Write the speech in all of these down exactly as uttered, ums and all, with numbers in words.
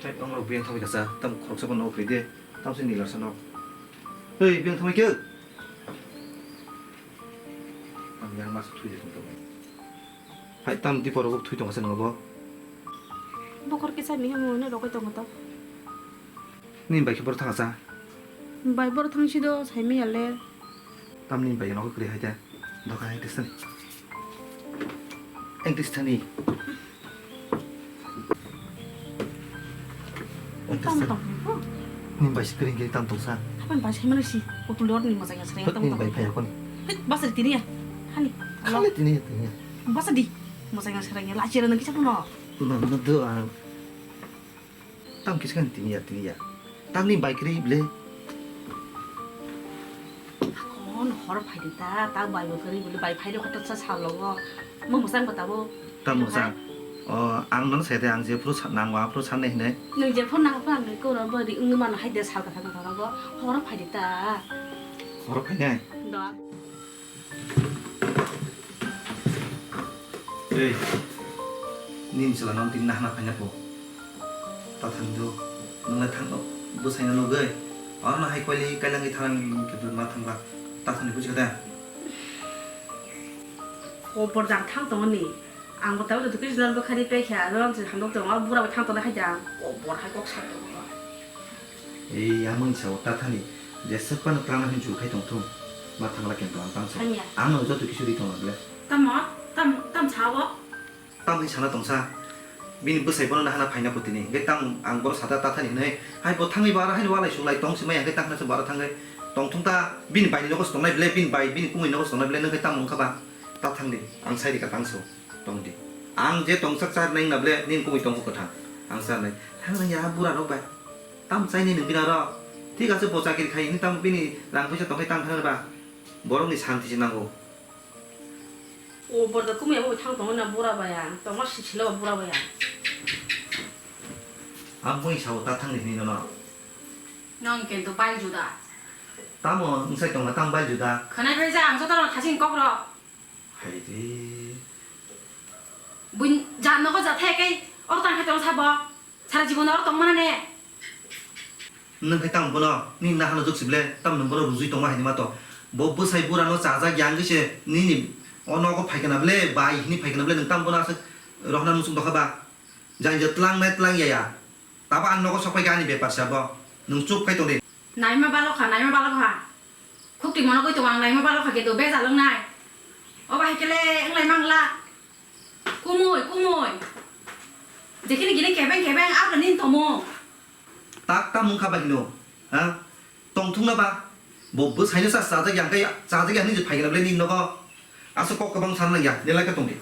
Hai, ong rok biyang thangwi kasa, tam khoroksa bo nogo phai de, tam se nila sa nok. Hei, biyang thangwi khe? Ang yang mas thui de tong tong. Hai, tam di poro bo thui tong kasa nogo bo. Bokhor kisa ni hwnwi rogwi tongo to. Ni bai khe boro thang kasa. Bai boro thang si do, sai manya le. Tamni bai nogo kwrwi hai de. Doka engtis thani. Engtis thani. Engtis Tam thani. Tong ko. Ni bai si kwrwi khe tam tong sa. Hapan bai sai mano si. Putul dor ni mojang ya sreng Hut tam ni tong. Bai phai kon. Hit, basa di tini ya. Hani. Khale tini ya tini ya. Basa di. Mojang ya sreng ya. Lachira nang kisa puno. No, no, do ang. Tam kisa kan tini ya, tini ya. Tamni bai kwrwi ble. Kon hor phai di ta, ta bai bo kwrwi ble, bai phai de hoto sa sal logo. Mo musang bata bo. Tam musang. O, ang nono sai de, ang je phuru sa-, nango, ang phuru sanai hinai. Nwng je phuru nango, phuru ang nai koro bo ri wngwi mano hai de sal kathar kathar bo. Hor phai di ta. Hor phai nai? Do. Ei, nini chwla nang tini nahana phaina po. Ta thang do, nang le thang do, bwsai no nugwi. Oro no hai koili kailangwi thang nang khe ma thang ba. Ta thang ni buji kha da. Kobor jang thang tongo ni. Ang bo tabuk joto khe jwnal bwkhani pekha, aro ang se hamjak tongo, bura bo thang tongo hai jang. Kobor hai kok sai tongo. Ei, amoni sao ta thani, jeswk phano twlangna hinwi chuk khai tong thung. Ma thangla kento ang tang sao. Thangya. Ang no joto kisu ri tong le. Tamo, tam, tam sao? Tamni sana tong sa. Bini bwsai bono nahana phaina putini. Hingke tang ang bono sata ta thani hinwi. Hai bo thangwi bara haino walai suklai tong se maya hingke tang hwnsa bara thangwi. Tong thung ta bini bai ni nogo se tongnai ble, bini bai, bini kumui nogo se tongnai ble, nung khe tamo wngkha ba? Ta thang di, ang sai di ka tang sao. Tong di. Ang je tongsak char nai wngna ble, nini kumui tongkho kwthang. Ang char nai. Thang nai ya bura rok bai. Tam chai nai nwng bini aro. Thik ase bo chakri khai ni tam bini rang puisa tong khai tang thang ba. Borok ni santi se nango. O borda kumui abo thang tongo na bura bai ang. Tongma si silo bura bai ang. Ang bui sao ta thang ni hini nono. Nong kento bai juda. Tamo wngsai tongma tam bai juda. Khwnai bai ja ang joto rok thasing kok rok. Hai de. Buin ja nogo ja the kai or tang khe tong sabo. Sara jibon oro tong mana ne? Nwng khe tamo bono nini nahano jwk si ble, tamo nwng bono rujui tongma hai ma to. Bo bwsai bura no chajak ya wngwi se nini o nogo phai kana ble, bai hini phai kana ble, nwng tamo bono aswk rohna muchung dokha ba? Jani je tlang nai tlang ya ya. Tabo ang nogo sok phai kha ani bepar se abo. Nwng chup khai tong di. Naima balokha, naima balokha. Khukti mono goi tongo ang naima balokha khe do bejal wngnai. Obo hai khe le wnglai mangla. Kumui, kumui. Jekhini gini kebeng kebeng abra nin tomo. Tak ta mungkha bai hino. Ha? Tong thung na ba? Bo bwsai no sa chajak ya khe chajak ya hinwi phai khe na ble nin nogo. Aswk kok kwbang sana nang ya, nelai khe tong di.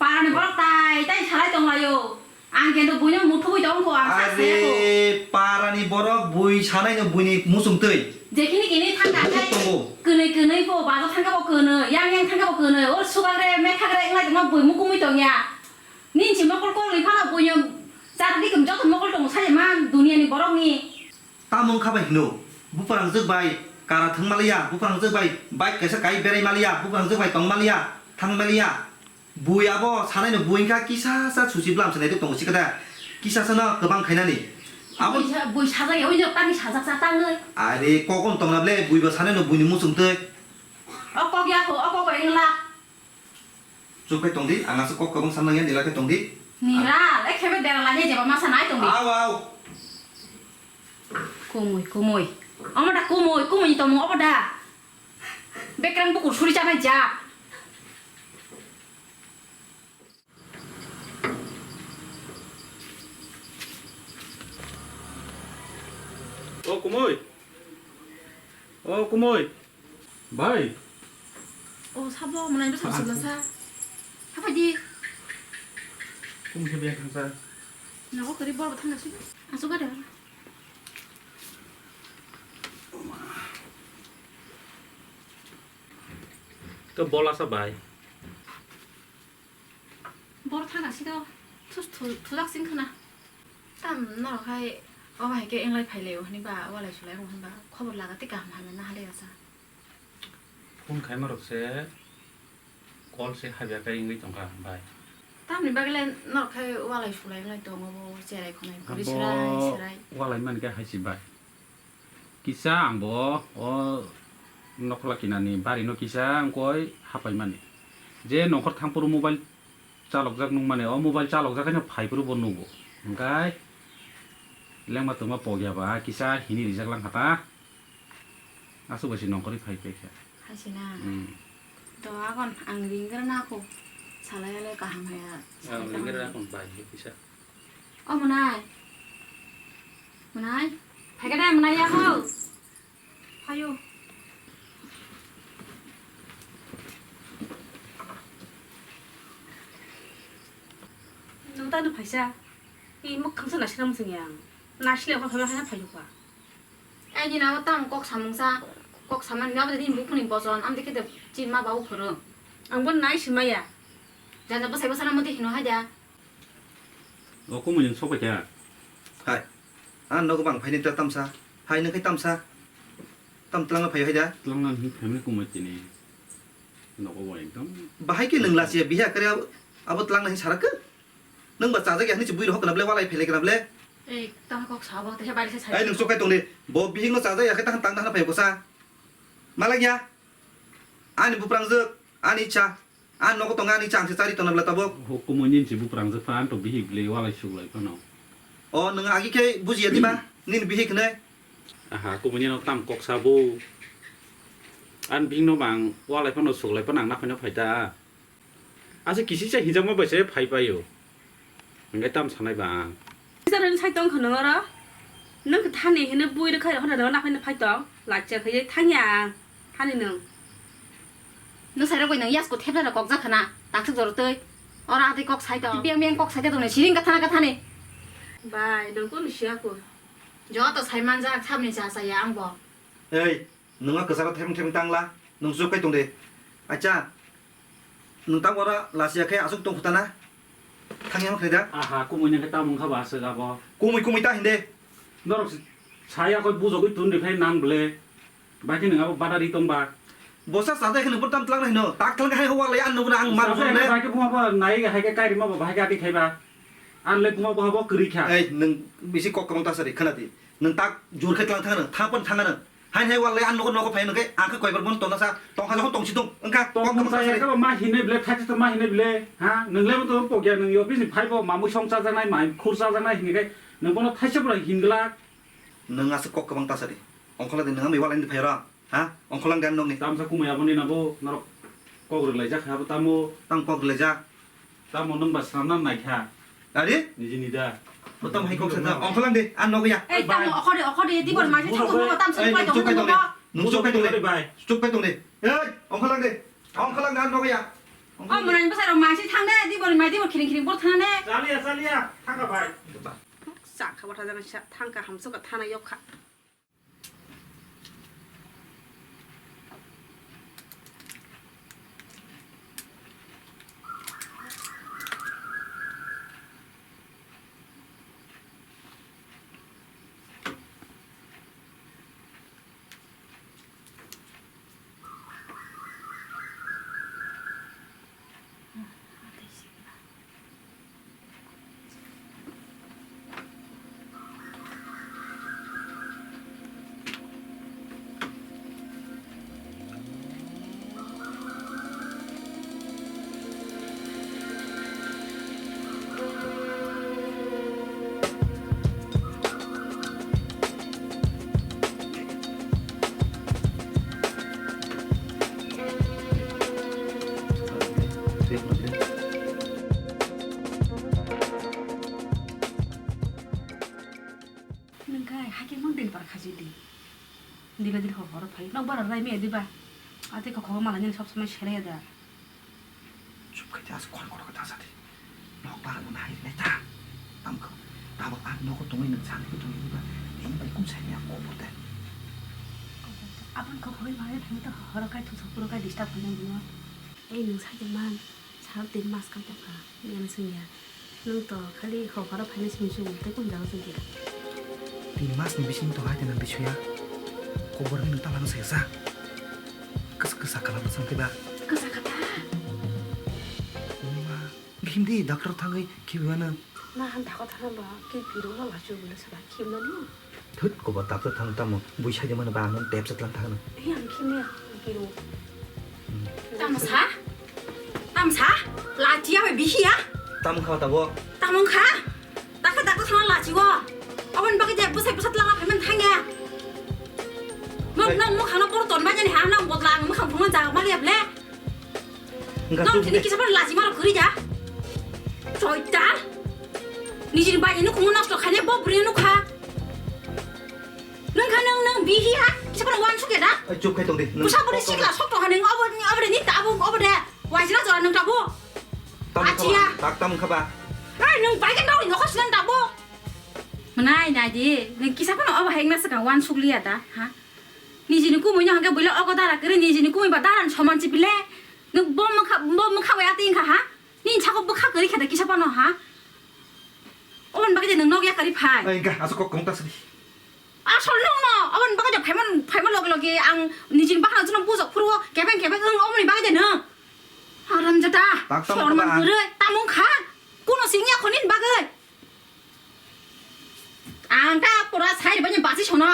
Parani borok tai tai salai tong laio. Ang khe no buino muthu bui tong kho, ang sa se kho. Are, parani borok bui sanai no buini muchung twi. Jekhini kini thang Muchung kai. Tongo. Kwnwi kwnwi bo, bajo thang khe bo kwnwi, yang yang thang khe bo kwnwi. Or sugang re, mekha re, wng lai tongma bui mukumui tong ya. Nin si mokol kol ri phano buino char dikum joto mokol tong sai man duniya ni borok ni. Tamo wngkha bai hino, buprangjwk bai kara thwng maliya, buprangjwk bai bike kaisa kai berai maliya, buprangjwk bai tong maliya, thang maliya. Bui abo sanai no bui wngkha kisa sa susi bwlam se naitwi tongo sikada, kisa sa no kwbang khainani. Abo bui sa-, bui sajak ya, oino tangwi sajak sa tangwi. Are kokon tongna ble bui bo sanai no bui ni muchung twi. O kok ya kho, o kok bai wngla. Chuk bai tong di, ang aswk kok kwbang sanna ya, nila khe tong di. Nila, le khebe dera lagi jeba masa nai tong di. Aw, aw. Kumui, kumui. Omo da kumui, kumui ni tomung obo da. Bekrang bukur suri chanai ja. O kumui. O kumui. Bai. O sabo mwnai bwsa bwsa sa. Hapai di. Kum khe beng thangsa. Nogo kwrwi bor bo thangna swi. Asuk gada. To bola sa bai. Bor thangna swi do. Thus thu-, thujak sing khna. Tam norok hai obo hai khe englai phai lai o hwnwi ba walai sulai o hwnba khobor laga tei kaham hamya na halai asa. Phone khaima rok se call se habya khe wngwi tongkha bai. Tamni bagwi le norok khai walai sulai wngwi tongo bo cherai khonai bwrwi. Abo serai serai. Walai mani khe hai se bai. Kisa ang bo o nokhola kinani bari no kisa ang koi hapai mani. Je nongkhor thang phuru mobile chalokjak nung mani, o mobile chalokjak haino phai phuru bo nugo. Hwnkhe lengma tongma pogya ba kisa hini rijak lang kha ta. Aswk bai se nongkhorwi phai phai kha. Hai se na? Hmm. To agon ang ring gra na kho. Salai alai kaham haya. Ang ring gra na kho bai kisa. O Mwnai. Mwnai. Phai kha dai Mwnai ya ho. Phaio. Nwng tano phaisa. I mwkhang se naisina mwswng yang. Naisile kho phaiba haina phaio kha. Ai, nini abo tamo kok samung sa, kok samani abo de nini buphuni bochon, amtwi khe de chinma babu phwrwng. Ang bo nai si maya. Janja bwsai bwsana muti hino hai da. O kumui nwng sok bai kha? Hai. Ang nogo bang phaini ta tamsa. Hai nwng khai tamsa. Tam twlangna phai hai da. Twlangna hwn phaimani kumui tini. Nogo bo ekdom. Bahai khe nwng lachia biha kare abo, abo twlangna hin sarakhe. Nwng ba chajak ya hinwi se bui rohor kana ble, walai phele kana ble. Ei, tamo kok sabo, teha bari se sai. Ai, nwng sok khai tong de. Bo bihik no chajak ya khe tahan tang tahan phai bwsa. Malak ya. Ani buprang jwk, ani cha. Ani nogo tong ani cha ang se chari tong na ble tabok. Ho, kumui nin se buprang jwk phan to bihik ble walai suk lai phano. O, nwng agi khe buji ya diba? Nin bihik ne. Aha, kumui nin tam kok sabo. An bihik no bang walai phano suk lai phano ang na phai no phai ta. Asa kisi cha hinjakma bai se phai paio. Hingke tam sanai ba ang. Kisa ren sai tong khano oro. Nung thani hino bui rwkha hona rwna phai phai tong. Lachia khai thangya ang. Thani nung. Nung sai rok bai nung yas ko thepla rok kok jakhana. Taksuk jor tei. Ora ati kok sai tong. Biang biang kok sai tong siring kathana kathani. Bai, nung ko nusia ko. Joto sai manja sabni cha cha ya ang bo. Ei. Nwng o kwcharo thepeng thepeng tangla, nwng chuk kai tong de. Acha, nwng tamo oro lachia khe aswk tong khuta na? Thangya wng khe da? Aha, kumui nang khe tamo wng kha ba aswk abo. Kumui kumui ta hinde. Norok saya koi bujogwi tun ri phai nang ble. Bai khe nwng abo badari tong ba. Bosa chajak khe nwng bo tam twlang nai hino. Tak twlang khe hai howar lai ang nuguna ang mar. Chajak khe bai khe buma ba nai hai khe kai rima ba bai khe ati khai ba. Ang le buma bo habo kwrwi kha. Ei, nwng bisi kok kwbang ta sari khna di. Nwng tak jor khe twlang thang nang, thang pon thang nang. Hain hai wal lai ang nogo nogo phai nang khe, ang khe koibar bono tongna sa, tong kha jokhon tong si tong, wng kha, kok kwbang ta sari. Tong sa ya khe ma hinwi ble, thaisa to ma hinwi ble, ha? Nwng le to pokya nwng yo bini phai bo mamui song chajaknai, mai khur chajaknai hinwi khe, nwng bono thaisa bwrang hin glak. Nwng aswk kok kwbang ta sari. Ongkhola di nwng amai wal lai phai ro. Ha? Ongkholang de nokni. Tamsa kumui aboni nabo norok kok rwlaijak kha abo tamo. Tamo kok rwlaijak? Tamo nwng ba sramna naikha. Ari? Niji nida. Bo tamo hai kok sa ongkholang de, ang nogo ya. Ei, tamo okhore, okhore, di bor mai se tamo mo tam se. Ei, pai nung tong, chuk kai tong de. Nung chuk kai tong de. Bai. Chuk kai tong de. Ei, ongkholang de. Ongkholang de, ang nogo ya. O mwnai bwsai rok mai se thang de, di bor mai di bor khiring khiring bor thang de. Chaliya, chaliya, thangka bai. Chakha bwtha jani sa thangka hamsukha thana yokha. Nwng khe hai khe mung din par khaji di. Diba din kok horo phai. Nok bara rai me diba. Ate kok horo mala nini sob somoi sere da. Chup khai te as khor khor khe ta sa di. Nok bara bo nai nai ta. Tam kho. Tabok ang nogo tongwi nwng sa nai tongwi diba. Nini bai kum sai ni ang kobor de. Abon kok horo mala thang ta horo kai thu sok puro kai disturb khai nang dino. Ei nwng sa di man. Sal tin mas kang tongkha, miyang swngya. Nwng to khali hokaro phainai simi sung tei kung jaga sung kira. Tin mas ni bising to hai tena bisuya. Kobor ni nwng talano saya sa. Kasa kasa kalam sang tiba. Kasa kata. Uma, ngi Khimdi, doctor thangwi khibimano. Na han thakha thana ba, ke biro na lachu bole sala khimnani. Thut, kobo doctor thang tamo, bui saidi mano ba ang tep sa tlang thangno. He ang khimya, biro. Hmm. Tamo sa? Tamo sa? Lachi ya, bihi ya? Tamo kha tabo? Tamo kha? Dakha dakha thana lachi wo. Aboni bagwi je bwsai bwsa tlangma phaiman thangya. Nang, nang mukhang no poro ton manya ni ha, nang botla ang mukhang phungma jaga mali able. Nang chini kisa phan lachi maro kwrwi ja. Choita. Nijini bai ni khungo nosto khane bo bwrwi no kha. Nang kha nang, nang bihi ha, kisa phan wan suke da. Ai, chup khai tong di. Pusa bwrwi sikla sok tong ha nang obo ni, obo ni ta bo, obo de. Waisra jora nang ta bo. Tam kha ba? Achiya. Tak tam kha ba? Ai, nang bai kan dawri nokho sinan ta bo. Manai nai di, nang kisa phan obo hai na saka wan sukliya da, ha? Nijini kumui no hangke buila ogo dara kiri, nijini kumui ba daran soman chipile. Nang bo mukha, bo mukha bai ati ingkha ha? Nini sako bwkha kwrwi khe da kisa phano ha? Oboni bagwi de nwng nok yakarwi phai. Ai, ga, aswk kok kwmwk ta sidi. Asol nwng no, oboni bagwi de phaimani, phaima loge loge ang nijini bakhang jwnw bujok phuru kebeng kebeng wng oboni bagwi de nwng. Haramjada, tak tamo sorman kha ba? Kwrwi, tamung kha. Kuno singya kho nini bagwi. Ang ta pura sai bani basi sono.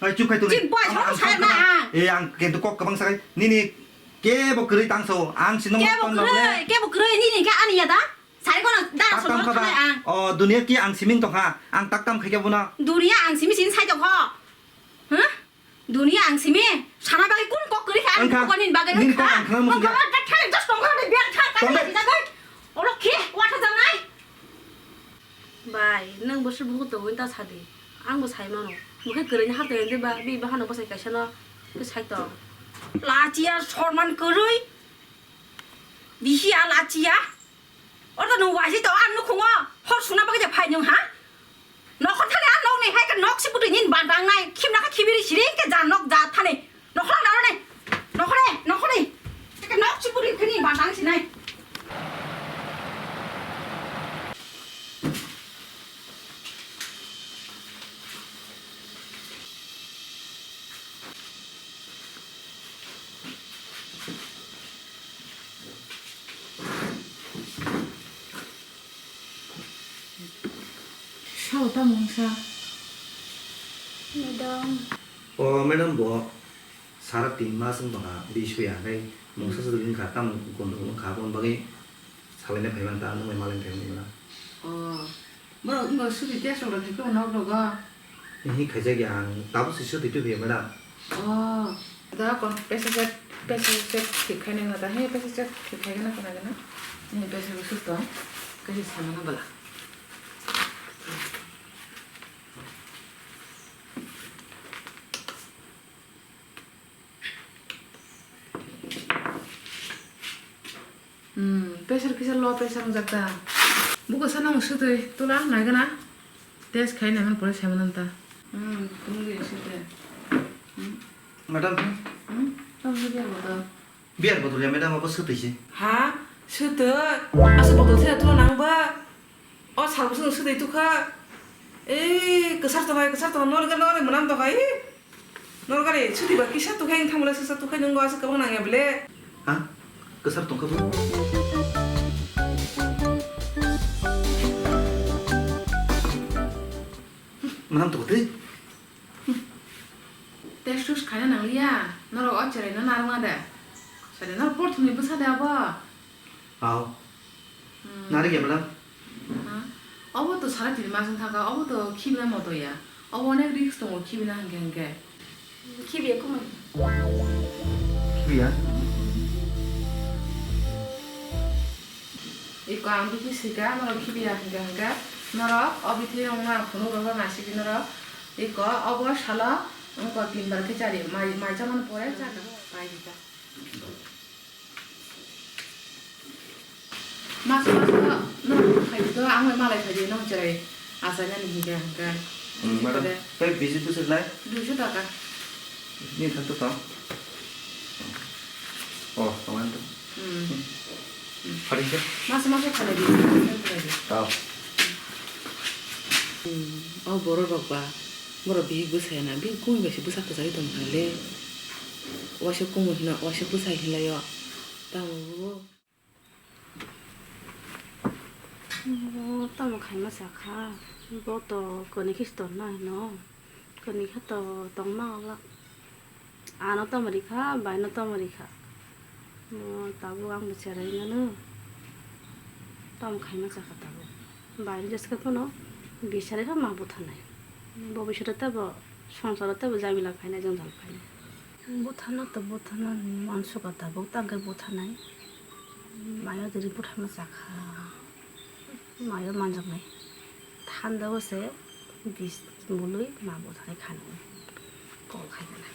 Ai, chup khai tong di. Chip boy, ang, sono ang sai kok na kwbang, ang. Eh, ang kento kok kwbang sakai. Nini kebo kwrwi tang so, ang sino kebo kwrwi, kebo kwrwi, nini ka ani ya da? Sari kono da. Tak sono tam kha ba? Ang. O, dunia ki ang siming tong kha. Ang tak tam khai khe bono. Dunia ang simi sin sai tong kho. Huh? Dunia ang simi sana bagwi kun kok kwrwi kha ang. Wngkha. Kok ni bagwi nini kok wngkha. Ang khna muchung kha. Wngkha, tak thani just tong kha, biar kha, tak thani jagai. Oro khe watha janai. Bai, nwng bwswk bukhuk tongwi ta sadi. Ang bo sai mano. Bwkhe kwrwini hapta hwnwi ba, bini bakhano bwsai kaisa no khe sai tong. Lachiya sorman kwrwi. Bihiya lachiya. Oro nwng waisi to ang nukhungo hor suna bagwi je phai nwng ha? Nokhor thani ang nokni hai khe nok si bwtwi nini banta wngnai, khibna khe khibiri siring khe ja nok ja thani. Nokhor ang narwknai, nokhore, nokhore. Khe nok si bwtwi khe nini banta wng sinai. Sao tamo wngsa? Madam. O, madam, bo sara tin mas wng tongkha, bisuya, tei mungsa swrwng wngkha, tamo gondogol wngkha, aboni bagwi salaina phaiman ta, nwng bai malaina phaiman ta. O, borok wngkha, suti test rok khaikhe nok rogo. Ehe, khaijak ya, ang tabuk se suti tubui ya, madam. O, da kon pressure check, pressure check thik khainai na da, he pressure check thik khaigana khna gana. Ni pressure bo suk tong, kaisa samano bwla. Hmm, pressure kisa low pressure wngjak ta. Buko sanang swtwi tula naigana. Test khai naimani pore saimananta. Hmm, tungdi swtwi. Hmm. Madam. Hmm, tamo swtwi abo to. Beer botol ya, madam, abo swtwi se. Ha? Swtwi? Asa botol se tula nang ba? O sal bwswk swtwi tukha. Ei, kwchar tongkhai, kwchar tongkhai, norgani, norgani mwnam tongkhai. Norgani swtwi ba kisa tukhai, wng thangmale swsa tukhai, nwngo aswk kwbang nangya bele. Ha? Kwchar tongkha bo? Mwnam tongkha twi? Test test khaina nangliya, norok o cheraino narwkna de. Cheraino porthumni bwsa de abo. Aw. Hmm. Narwkya bwla? Ha? Obo to sara tini mas wng thangkha, obo to khibina moto ya. Obo onek risk tongo khibina hwnkhe hwnkhe. Khibiya kumui. Khibiya? Iko ang bikhi sika, norok khibiya hwnkhe hwnkhe. Norok o bithi wngma ang phunuk rwkha naisiki norok. Iko obo salo wngkha tin bar khe chari, mai, mai chamani pore chari. Pai rika. Maso maso no phaidi to, ang bai malai phaidi, nong cherai achainani hinkhe, hinkhe. Hmm, madam, tei bisi bwswk lai? Duiso taka. Ni thang to tong. Oh, tong an to. Hmm. Phaidi khe? Maso maso khalai di, khalai di. Oh. Hmm, o borok rok ba, borok bihik bwsai na, bihik kumi bai se bwsa kwchagwi tong kha le. Waisa kumi hino, waisa bwsai hinlai o. Tamo bo. Bo tamo khaima sakha, bo to koni khe tonno hino, koni khe to tongma wala. Ano tamo rikha, baino tamo rikha. Mo tabuk ang bo cherai mano. Tamo khaima sakha tabuk. Baino jeska phano bisari kha ma buthanai. Bo bisari tabo songsaro tabo jamila khainai, jwngjal khainai. Buthana to buthana mansuka tabuk tangkai buthanai. Baino tini buthana sakha. Mayo manjaknai. Thanda o se bis mului ma bo thai khani. Call khai gana.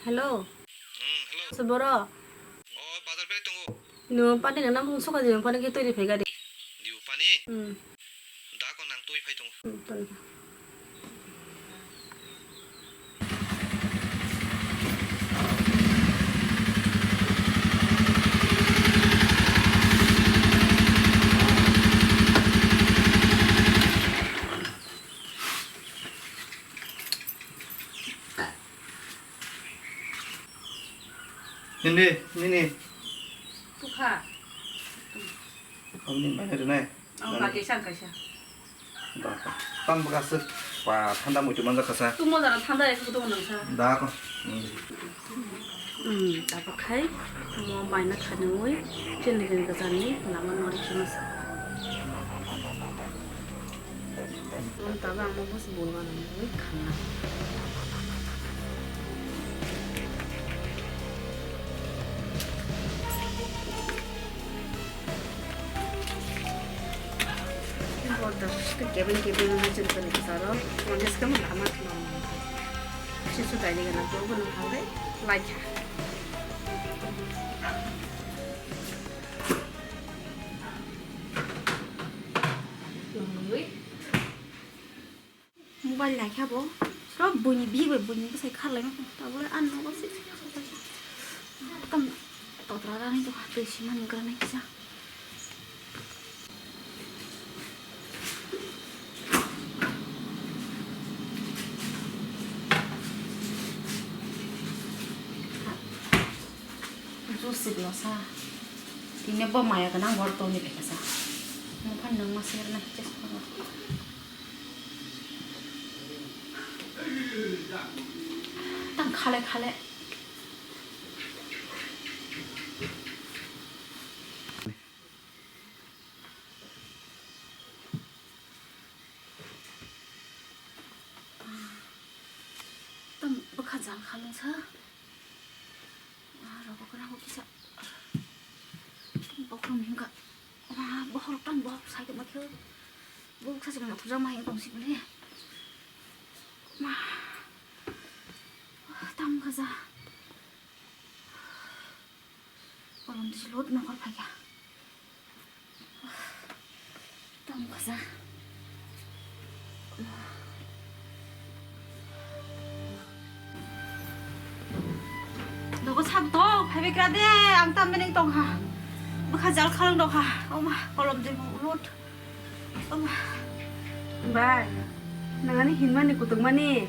Hello. Hmm, hello. Seboro. O, bazar beri tongo. No pani nang nang suka di pani ke tui di phai gari. Diu pani? Hmm. Da ko nang tui phai tongo. Hmm, pani. Hindi, nini. Tukha. Ang ni mana rinai? Ang lagi sang kaisa. Da ko. Tam bwkha swk pa thanda muitu manjak kasa. Tumo jara thanda ya kutung nang sa. Da ko. Hmm. Hmm, tabuk khai mo baina khaniui chini gini gajani lama nori khima sa. Ang tabuk ang mo bus bul gana nui khanna. Bordo kebeng kebeng hai chwng toni kwcharo, mondes khe lama thwngmani. Sisu daini gana to bono hangre laikha. Mobile laikha bo. Sob buini bihik bai buini bwsai kharlaima kho. Tabole ang nogo se. Tam totra rani to twi simani granai kisa. Juice siplo sa. Tini bo maya gwnang bor toni lekha sa. Mokhan nangma sernai chest. Tang khale khale. Tang bwkha jal khalung sa. Ah, rogo kwrang kisa. Bokhorok himkha. Ah, bokhorok tang bokhorok sai tongma khe. Bokhorok sai tongma thujak ma hing tong si bole. Ma. Ah, tam khaja. Kolom tisi lot nokar phaikha. Tamo khaja. Nogo sab to phaibai kra de, ang tam bening tongkha. Bwkha jal khalong dokha. Oma kolom de lot. Bai, nangani hinmani kutukmani,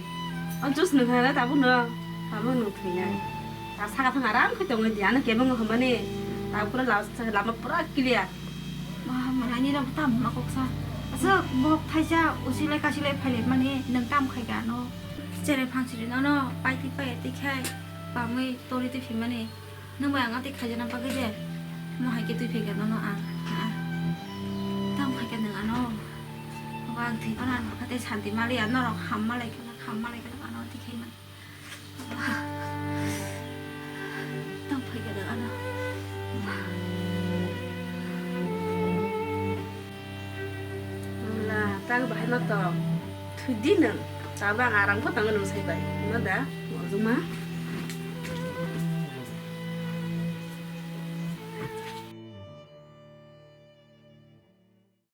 o juice nung kha na tabuk no, tabuk nung thwinai. Ta saka thang aram khe tongwi di, ano kebeng hwnmani, tabuk pura lama pura clear. Ma, manani rok tam ma koksa. Aswk bohok thaisa usilai kasilai phailai mani, nung tam khai ka no. Chere phansiri no no, pai ti pai ti khai, pamwi tori ti phimani. Nung bai ang atwi khaijana bagwi de. Mo hai khe twi phai kha nono ang. Ah. Tamo hai khe nung ano. Baba ang thwi phano ano kha tei santi maliya norok ham malai khe, ham malai khe ano twi khai mano. Tamo hai khe nung ano. Wala, tak bahai no tong. Thwi di nung. Tabang aram kho tangwi nung sai bai. No da, mojuma.